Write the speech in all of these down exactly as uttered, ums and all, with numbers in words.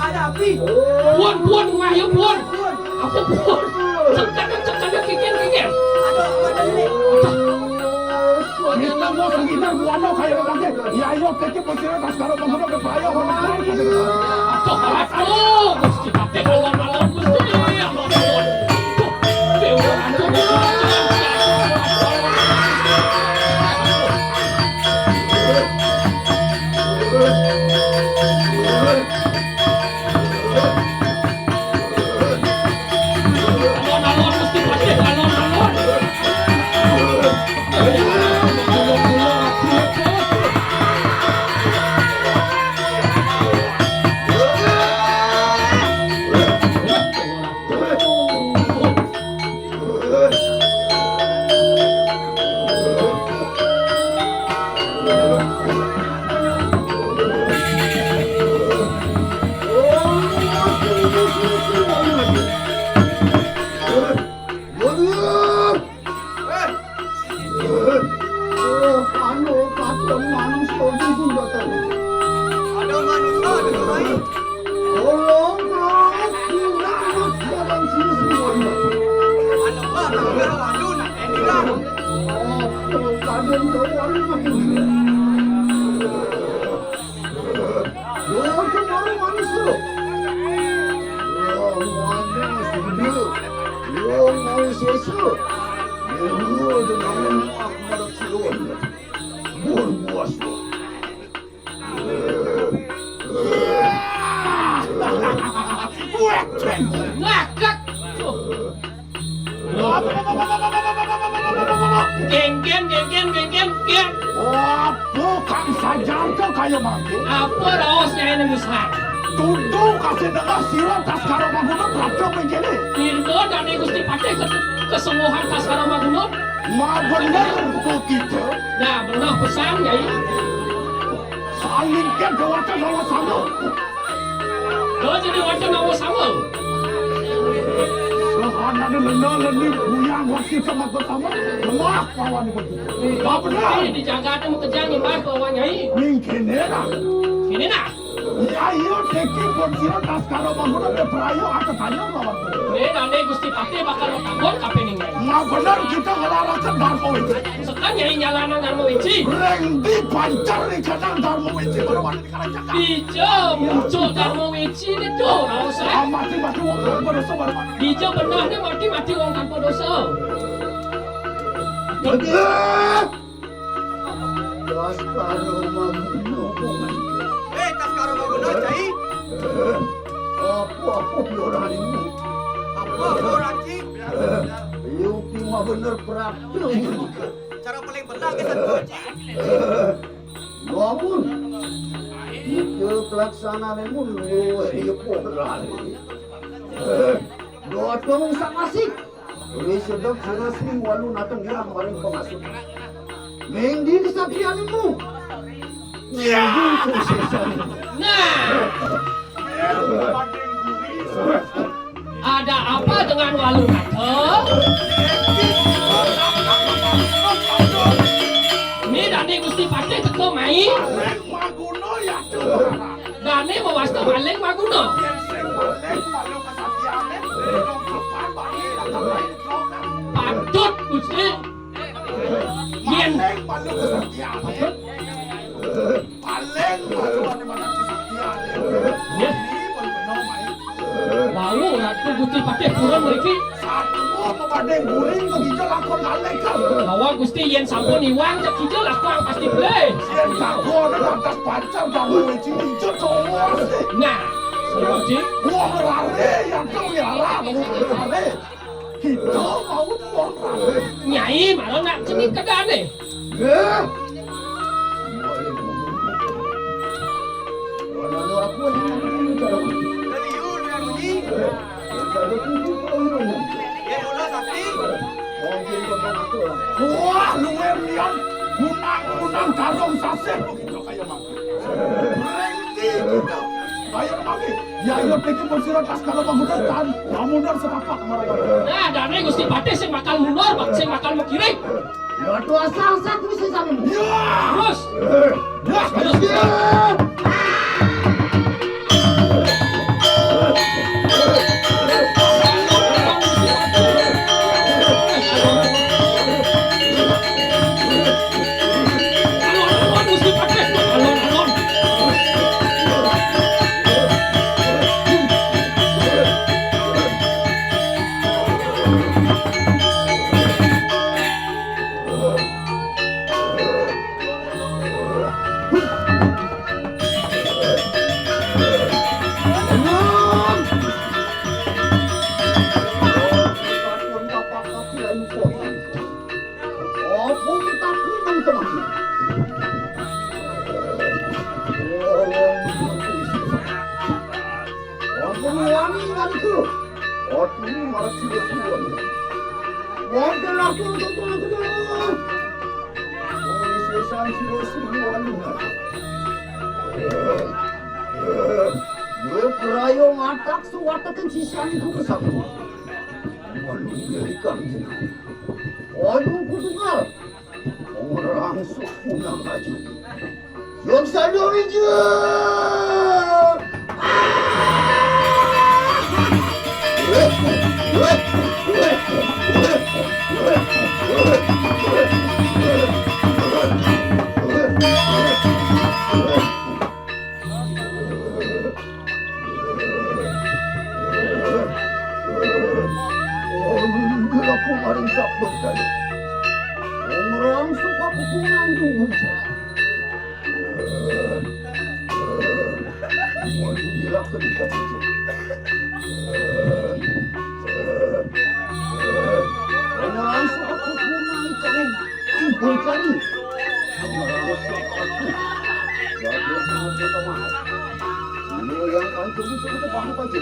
Ada api. Pun, pun, wahyu pun. Apa pun? Cekak, cekak, cekak, kikir, kikir. Aduh, apa tadi? Kita mau sekitar buana kayak lagi. Ya, ayo, kita bersirat, sekarang bangun, udah bahaya, mana? Aduh, aduh, Gusti, pakai alon-alon, Gusti. Aduh, Dewa, aduh, Dewa. Ada manusia di sini. Tolong, tolong, kurang ajar sini semuanya. Anak baru, baru, aduh, nak, ini lah. Oh, kalian tahu, aduh, makin. Yo, tu baru manusia. Yo, mana sudah? Yo, mau sesu. Yo, dengan Ahmad Sulaiman. Berbuas. Ngakak. Genggen, genggen, genggen, geng. Apa kang sajar ke kaya mangke? Apa raosnya ini, Musang? Tuduh kasih dengar sira tas karo mangkono berarti mengkene. Irga dane Gusti Patih ke-, kesungguhan tas karo mangkono. Ma bener kok kita. Nah, bener pesan, Nyai. Saling ke dewata lawan sama. Lo jadi wadah nama sama. Soalnya ada lena leni buyang wakil sama sama. Lemah lawan itu. Apa benar? Ini di Jakarta mau kejang nih, Mas, lawan Nyai. Mungkin ya. Ini nah. Ya iya, teki pun sira tas karo bangun ada perayu atau tanya lawan. Ini nanti Gusti Patih bakal takut apa nih, Nyai? Nah, benar kita ngelarakan Darmo itu. Sekarang Nyai nyalanan Darmo Wiji. Reng di pancar di kadang Darmo Wiji baru Ijo, muncul Darma Wiji ne, Cuk, ora usah. Ah, mati, mati wong tanpa dosa, baru mati. Ijo bener ne mati, mati wong tanpa dosa. Taskara Maguna. Eh, Taskara Maguna, Cai. Apa-apa piorane? Apa-apa ora, Ci? Yo ki mah bener prapto. Cara paling bener ke satu, Ci. Lamun nika pelaksanane mun luwih ya pola. Godhong sak asik. Wis sedek sira sing walu nateng irah maring pengasuh. Ning ndi kesatrianmu? Ning ndi suksesane? Nah. Ada apa dengan Walu Naga? Ini dane Gusti Patih teko mai. Dane mewasta maling maguna. Patut Gusti. Yen Paling pacuane makan kesaktian. Nggih. Mau Ratu Gusti Patih purun mriki. Satua pepade guring kok ijo lakon kalih, Kang. Bahwa Gusti yen sampun iwang cek ijo lakon pasti bleh. Yen kagone lantas pancar gawe wiji ijo cowok sih. Nah, seperti wong rare yang kang yara, wong rare. Kita mau wong rare. Nyai, malah nak cenik kedane. Nggih. Lalu aku yang ngomong cara. Dari yun, yang bunyi. Dari tujuh tahun ini. Ya, bola sakti. Mungkin tentang aku lah. Wah, luwe liyan. Gunang-gunang karung sasih. Begitu kayak mati. Berhenti gitu. Ayo, kami. Ya, ayo, pikir pun sira tas kalau bangunan tan, bangunan setapak marang. Nah, dane Gusti Patih sing bakal mundur, sing bakal mengkiri. Ya, tuh asal-asal kuwi sing sami. Ya. Terus. Ya, terus. Ya. Ampun wani waniku. Aduh, malah sira suwun. Wonten aku untuk aku. Oh, sesan sira suwun. Yo prayo matak suwataken sisan iku kesambung. Waduh, ya ikan jenang. Waduh, kutungal. Orang suku nang maju. Yang sadurunge. Aku maring sabda. Orang suka kukungan duwur. Waduh, gila, gila, gila. Orang suka kukungan kau. Ibu kali. Orang suka aku. Waduh, sangat berteman. Ini yang pancung itu kita paham aja.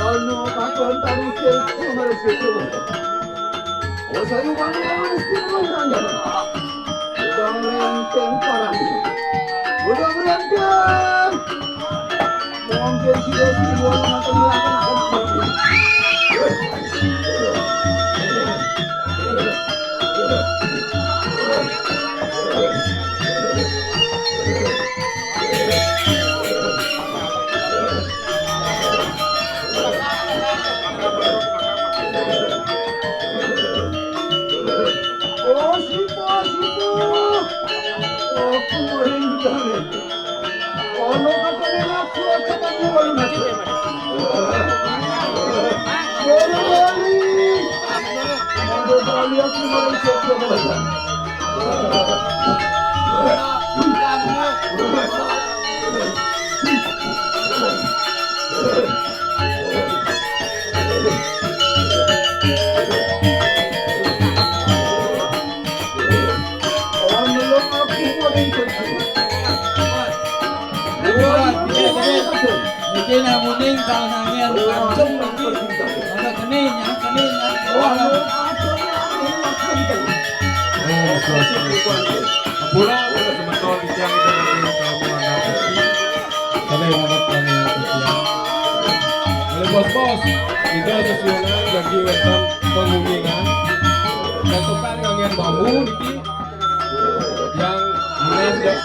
Ono katon tarusin nomor situ. Osayu bangga mesti menang. Udah merenteng parah. Udah merenteng. Mungkin si Desi dua lima sembilan kena kena. Oh, situ, situ. Niki namuning kal nanging kancung niki. Ada kene, nyang kene, nyang keluar. Ampura, semeton titiang ingkang nanging kalbuhan. Sampai banget kami yang titiang. Oleh bos-bos, kita sesuai janji wonten penguningan. Dan tukar ngangen bambu niki. Yang menanjak.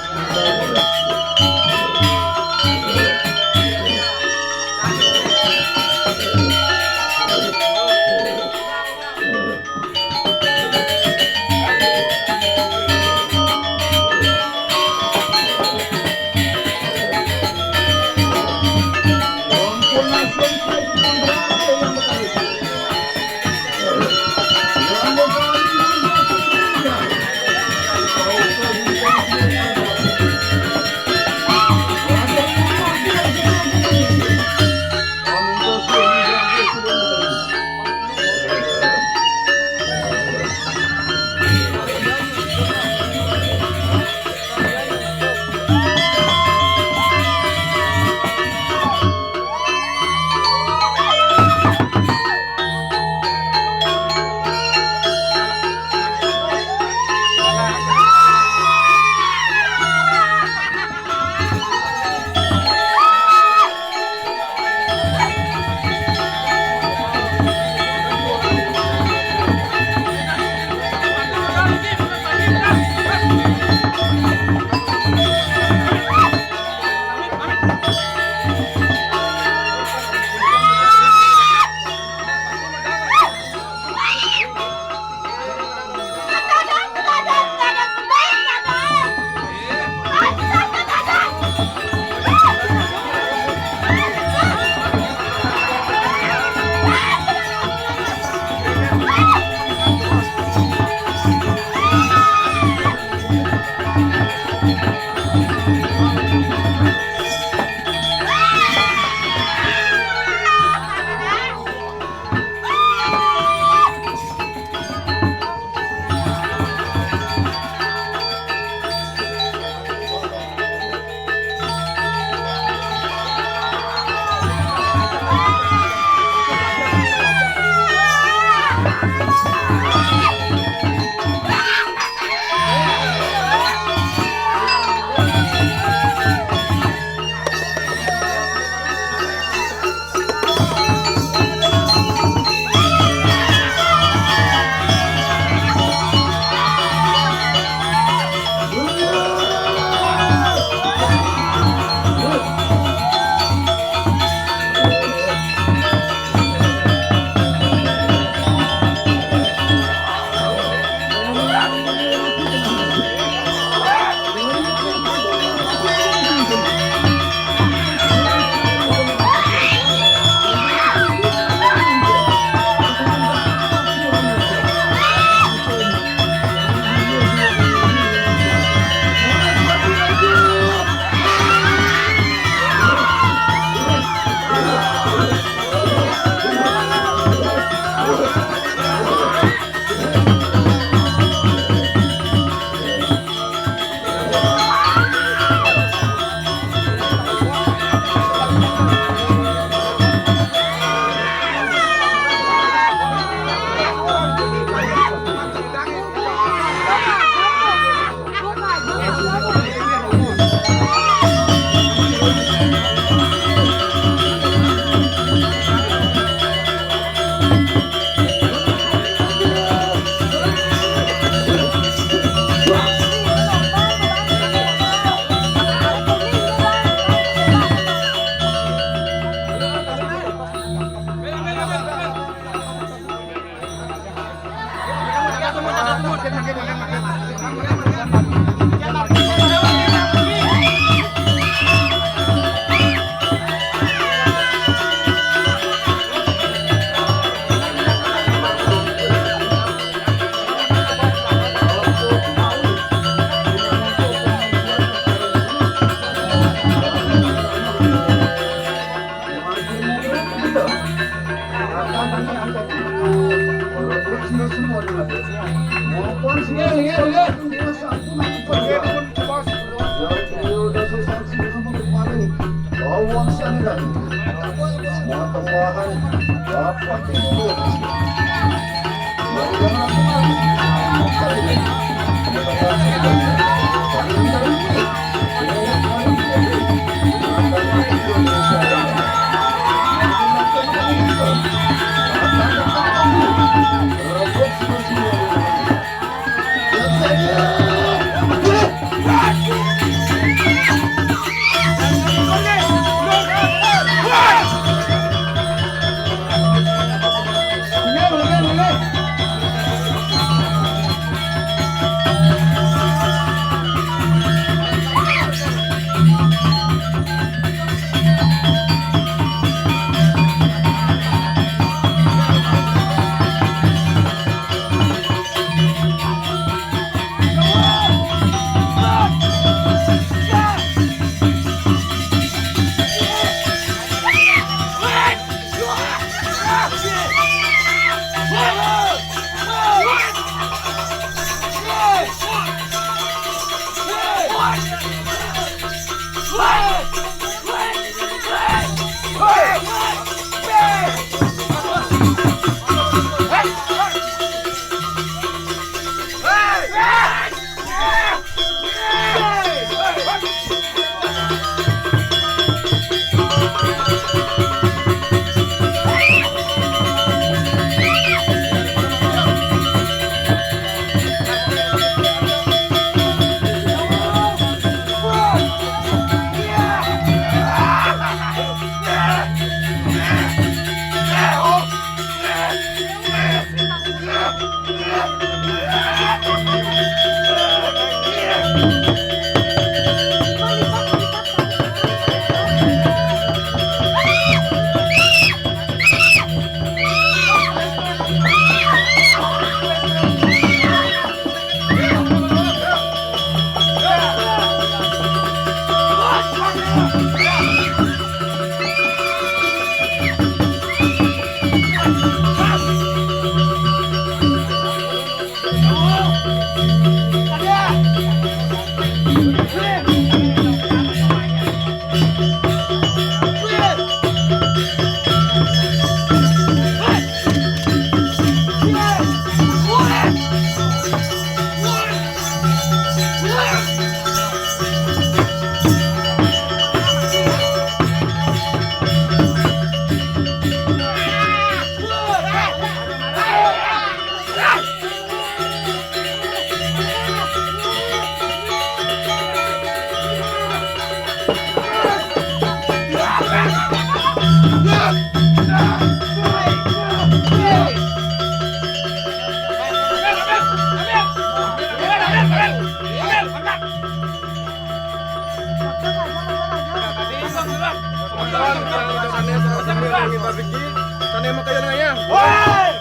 Woi!